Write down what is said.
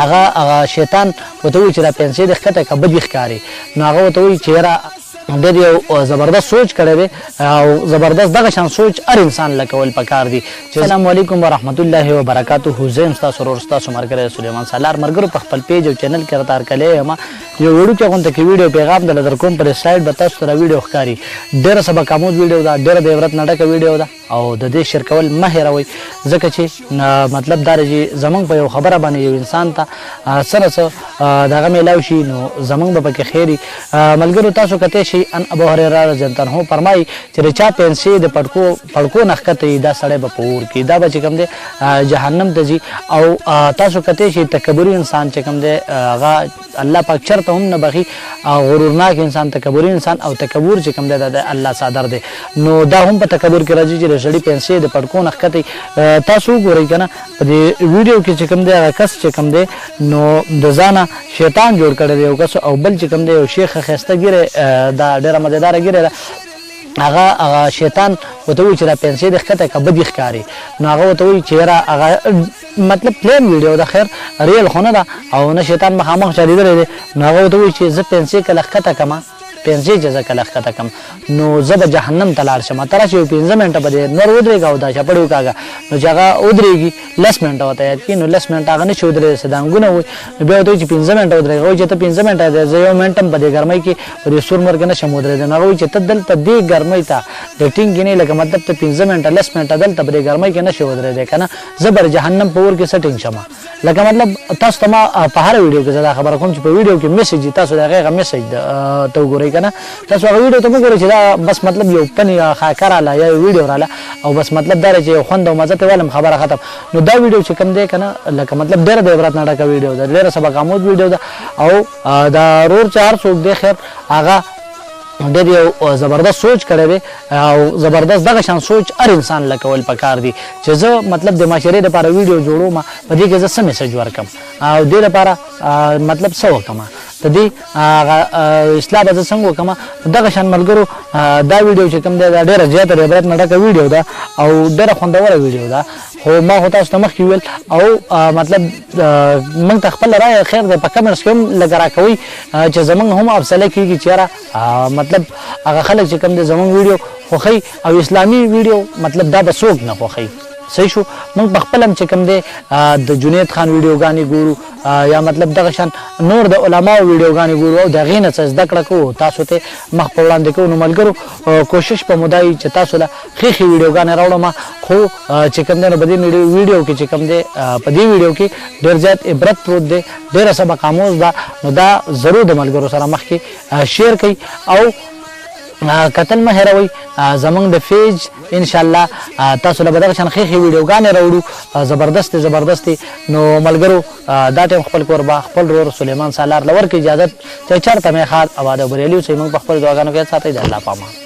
هغه هغه شیطان ورته وایي چې دا پنسې دې ښکته که بدې ښکاري. نو هغه ورته وایي چې یاره ډېر یو زبردست سوچ کړی دی او زبردست دغه شان سوچ هر انسان له کول پکار دي. چې السلام علیکم ورحمت الله وبرکاته، زه یم ستاسو ورور ستاسو ملګری سلیمان سالار. ملګرو په خپل پیج او چینل کې راته هرکلی یم. یو وړوکی غونته کې ویډیو پیغام درله در کوم، پر سلایډ به تاسو ته دا ویډیو ښکاري. ډېره سبق آموز ویډیو ده، ډېره د عبرت نه ډکه ویډیو ده او د دې شیر کول مه هېروئ، ځکه چې مطلب دا دی چې زمونږ په یو خبره باندې یو انسان ته څه نه څه دغه میلاو شي نو زمونږ به پکې خیر وي. ملګرو تاسو کتی شئ، ان ابو هریره رضی الله عنه فرمایي چې د چا پنسې د پړکو نه ښکته وي دا سړی به په اور کې، دا به چې کوم دی جهنم ته ځي. او تاسو کتی شئ تکبري انسان چې کوم دی هغه الله پاک چرته هم نه بخي، او غرورناک انسان، تکبري انسان او تکبر چې کوم دی دا د الله څادر دی. نو دا هم په تکبر کې راځي چې د سړي پنسې د پړکو نه ښکته وي. تاسو وګورئ که نه په دې ویډیو کې چې کوم دی هغه کس چې کوم دی نو د ځانه شیطان جوړ کړی دی یو کس، او بل چې کوم دی یو شیخ ښایسته ږیره دا ډېره مزېداره ږیره ده، هغه هغه شیطان ورته وایي چې دا پنسې دې ښکته که بدې ښکاري. نو هغه ورته وایي چې یاره هغه مطلب پلین ویډیو ده، خیر ریل خو نه ده او نه شیطان مخامخ چا لیدلی دی. نو هغه ورته وایي چې زه پنسې کله ښکته کړم، پنسې چې زه کله ښکته کړم نو زه به جهنم ته لاړ شم، ته راشه یو 5 منټه به دې نور ودرېږه او دا چپړې وکاږه. نو چې هغه ودرېږي 10 منټه ورته یاد کړي، نو 10 منټه هغه نه شي ودرېدی، څه دانګونه وایي. نو بیا ورته وایي چې 5 منټه ودرېږه، وایي چې ته 5 منټه دی، زه یو منټ هم په دې ګرمۍ کې په دې سور مر کې نه شم ودرېدی. نو هغه وایي چې ته دلته دې ګرمۍ ته د ټینګې نه، لکه مطلب ته 5 منټه 10 منټه دلته په دې ګرمۍ کې نه شې ودرېدی که نه زه به د جهنم په اور کې څه ټینګ شم. لکه مطلب تاسو ته ما په هره ویډیو کې زه دا خبره کوم چې په ویډیو کې میسج وي، تاسو د هغې هغه میسج ته وګورئ که نه، تاسو هغه ویډیو ته مه ګورئ چې دا بس مطلب یو پني خاکه راله یا یو ویډیو راله او بس مطلب دا دی چې یو خوند او مزه ترې والم خبره ختم. نو دا ویډیو چې کوم دی که نه لکه مطلب ډېره د عبرت نه ډکه ویډیو ده، ډېره سبق آموز ویډیو ده. او دا رور چې هر څوک دی خیر هغه ډېر یو زبردست سوچ کړی دی او زبردست دغه شان سوچ هر انسان له کول پکار دي چې زه مطلب د معاشرې دپاره ویډیو جوړوم، په دې کې زه څه میسج ورکم او دې لپاره مطلب څه وکړم، د دې هغه اصلاح به زه څنګه وکړم. دغه شان ملګرو دا ویډیو چې کوم دی دا ډېره زیاته د عبرت نه ډکه ویډیو ده او ډېره خوندوره ویډیو ده. خو ما خو تاسو ته مخکې وویل او مطلب موږ ته خپله رایه خیر دی په کمنټس کې هم لږه راکوئ چې زموږ هم حوصله کېږي چې یاره مطلب هغه خلک چې کوم دی زموږ ویډیو خوښوي او اسلامي ویډیو مطلب دا به څوک نه خوښوي. صحیح شو، موږ په خپل هم چې کوم دی د جنید خان ویډیوګانې ګورو یا مطلب دغه شان نور د علماو ویډیوګانې ګورو او د هغې نه څه زده کړه کوو تاسو ته مخ په وړاندې کوو. نو ملګرو کوشش به مو دا وي چې تاسو له ښې ښې ویډیوګانې راوړم، خو چې کوم دی نو په دې ویډیو کې چې کوم دی په دې ویډیو کې ډېر زیات عبرت پروت دی، ډېره سبق آموز ده. نو دا ضرور د ملګرو سره مخکې شیر کړئ او کتل مه هېروئ زمونږ د فیج. ان شاء الله تاسو له به دغه شان ښې ښې ویډیوګانې راوړو زبردستې زبردستې. نو ملګرو دا ټایم خپل کوربه خپل ورور سلیمان سالار له ورکړئ اجازت چې چېرته مې ښاد آباد او بریالي اوسئ. موږ په خپلو دعاګانو کې یاد ساتئ. د الله په امان.